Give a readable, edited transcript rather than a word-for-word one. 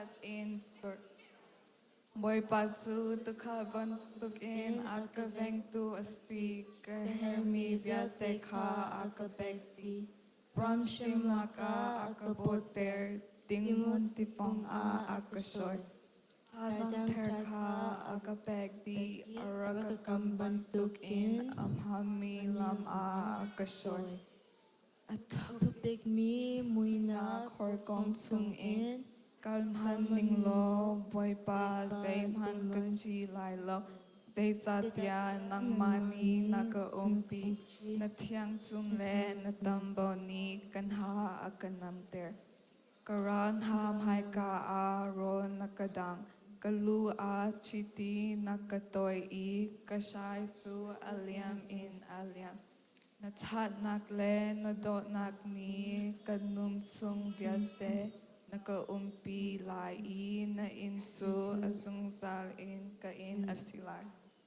Chiat in purh. Bawipa cu tuukhal bantukin a ka vengtu a si. Ka herhmi vialte kha a ka pek dih. Ramhrim lakah a ka bawhter, dingmun tipawng ah a ka hruai. Thazaang thar kha a ka pek dih, a rak ka kam bantukin a hmaanmi lam ah a ka hruai. A thupikmi muihnak horkong chungin kal hmanh ning law Bawipa zeihmanh ka ci lai lo. Zeicahtiah nangmah nih na ka umpi, na thiangcung le na tambo nih kan ha a ka namter. Ka ral hna hmaika ah rawl na ka dangh, ka lu ah chiti na ka toih i ka hrai cu a liam in a liam. Na ṭhatnak le na dawtnak nih ka nun chung vialte na ka umpi lai i na inn cu a zungzal in ka inn a si lai.